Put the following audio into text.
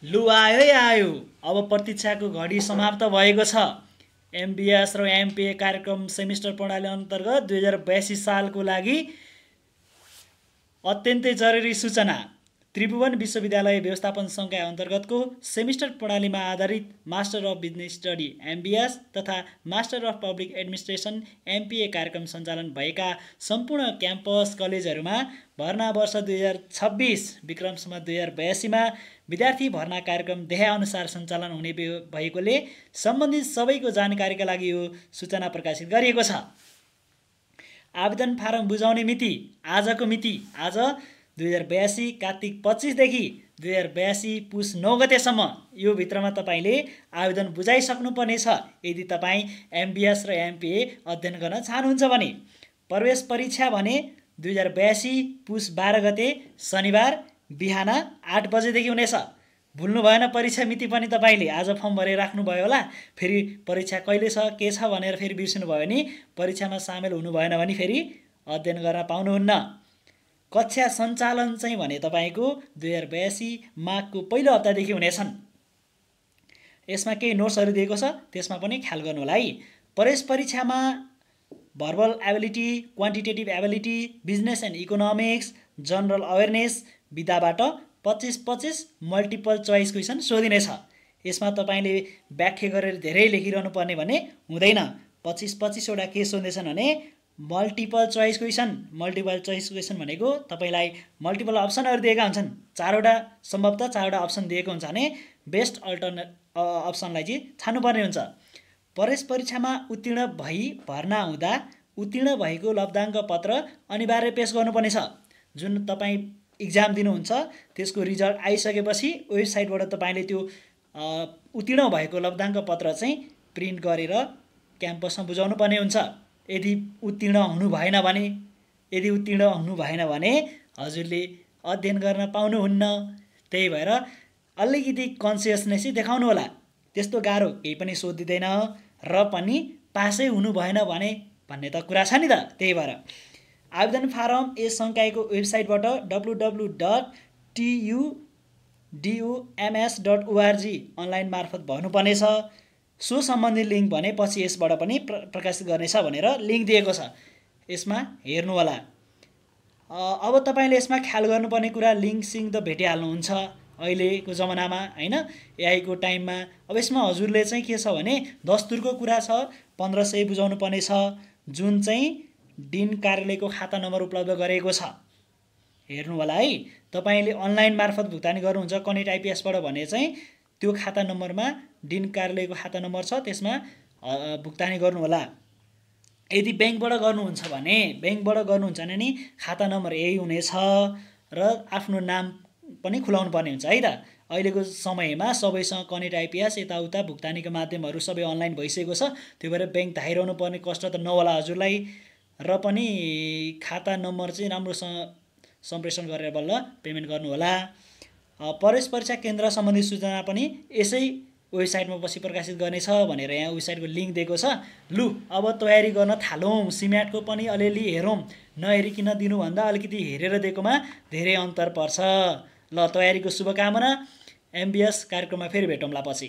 लु आयो है आयो। अब प्रतीक्षाको घडी समाप्त भएको छ। एमबिएस र एमपिए कार्यक्रम सेमिस्टर प्रणाली अन्तर्गत 2082 सालको लागि अत्यन्तै जरुरी सूचना। त्रिभुवन विश्वविद्यालय व्यवस्थापन संकाय अन्तर्गतको सेमिस्टर प्रणालीमा आधारित master of business study MBS तथा master of public administration MPA कार्यक्रम सञ्चालन भएका सम्पूर्ण क्याम्पस कलेजहरूमा भर्ना वर्ष 2026 विक्रमसम्म 2082मा विद्यार्थी भर्ना कार्यक्रम देखाअनुसार सञ्चालन हुने भएकोले सम्बन्धित सबैको जानकारीका लागि यो सूचना प्रकाशित गरिएको छ। आवेदन फारम बुझाउने मिति आजको मिति आज 2082 कार्तिक 25 देखि 2082 पुस 9 गतेसम्म यो भित्रमा तपाईले आवेदन बुझाइसक्नुपर्नेछ। यदि तपाईँ एमबिएस र एमपिए अध्ययन गर्न चाहनुहुन्छ भने प्रवेश परीक्षा भने 2082 पुस 12 गते शनिबार बिहान 8 बजेदेखि हुनेछ। भुल्नु भएन, परीक्षा मिति पनि तपाईले आज फर्म भरेर राख्नुभयो होला। फेरि परीक्षा कहिले छ के छ भनेर फेरि बिर्सिनु भयो भने परीक्षामा सामेल हुनु भएन भने फेरि अध्ययन गर्न पाउनुहुन्न। कक्षा सञ्चालन चाहिँ भने तपाईको 2082 माघको पहिलो हप्तादेखि हुनेछन्। यसमा केही नोट्सहरू दिएको छ, त्यसमा पनि ख्याल गर्नु होला है। प्रवेश परीक्षामा verbal ability, quantitative ability, business and economics, general awareness विधाबाट 25-25 मल्टिपल चोइस क्वेसन सोधिनेछ। यसमा तपाईले व्याख्या गरेर धेरै लेखिरहनु पर्ने भने हुँदैन। 25-25 वटा के सोध्दैछन् भने multiple choice question. Multiple choice question भनेको तपाईलाई मल्टिपल अप्सनहरू दिएका हुन्छन्। 4वटा सम्भवतः 4वटा अप्सन दिएको हुन्छ भने बेस्ट अप्सनलाई चाहिँ छान्नुपर्ने हुन्छ। प्रवेश परीक्षामा उत्तीर्ण भई भर्ना हुँदा उत्तीर्ण भएको लब्धाङ्क पत्र अनिवार्य पेश गर्नुपर्नेछ। जुन तपाईँ इक्जाम दिनुहुन्छ त्यसको रिजल्ट आइसकेपछि वेबसाइटबाट तपाईले त्यो उत्तीर्ण भएको लब्धाङ्क पत्र चाहिँ प्रिन्ट गरेर क्याम्पसमा बुझाउनु पर्ने हुन्छ। यदि उत्तीर्ण हुनु भएन भने हजुरले अध्ययन गर्न पाउनुहुन्न। त्यही भएर अलिकति कन्सियसनेस देखाउनु होला। त्यस्तो गाह्रो केही पनि सोधिँदैन र पनि पासै हुनु भएन भने भन्ने त कुरा छ नि त। त्यही भएर आवेदन फारम यस संकायको वेबसाइटबाट www.tudums.org अनलाइन मार्फत भर्नुपर्नेछ। सो सम्बन्धी लिङ्क भने पछि यसबाट पनि प्रकाशित गर्नेछ भनेर लिङ्क दिएको छ, यसमा हेर्नु होला। अब तपाईले यसमा ख्याल गर्नुपर्ने कुरा लिङ्क सिङ्क त भेटिहाल्नुहुन्छ अहिलेको जमानामा हैन, एआई को टाइममा। अब यसमा हजुरले चाहिँ के छ भने दस्तुरको कुरा छ 1500 बुझाउनु पर्ने छ, जुन चाहिँ डिन कार्यालयको खाता नम्बर उपलब्ध गरेको छ। हेर्नु होला है। तपाईले अनलाइन मार्फत भुक्तानी गर्नुहुन्छ कनेक्ट आइपिएसबाट भने चाहिँ त्यो खाता नम्बरमा डिन कार्यालयको खाता नम्बर छ, त्यसमा भुक्तानी गर्नु होला। यदि ब्याङ्कबाट गर्नुहुन्छ भने नि खाता नम्बर यही हुनेछ र आफ्नो नाम पनि खुलाउनु पर्ने हुन्छ है त। अहिलेको समयमा सबैसँग कनेक्ट आइपिएस यताउता भुक्तानीको माध्यमहरू सबै अनलाइन भइसकेको छ। त्यो भएर ब्याङ्क धाइरहनु पर्ने कष्ट त नहोला हजुरलाई। र पनि खाता नम्बर चाहिँ राम्रोसँग सम्प्रेषण गरेर बल्ल पेमेन्ट गर्नु होला। प्रवेश परीक्षा केन्द्र सम्बन्धी सूचना पनि यसै वेबसाइटमा पछि प्रकाशित गर्नेछ भनेर यहाँ वेबसाइटको लिङ्क दिएको छ। लु अब तयारी गर्न थालौँ। सिम्याटको पनि अलिअलि हेरौँ। नहेरिकन दिनुभन्दा अलिकति हेरेर दिएकोमा धेरै अन्तर पर्छ। ल तयारीको शुभकामना। एमबिएस कार्यक्रममा फेरि भेटौँला पछि।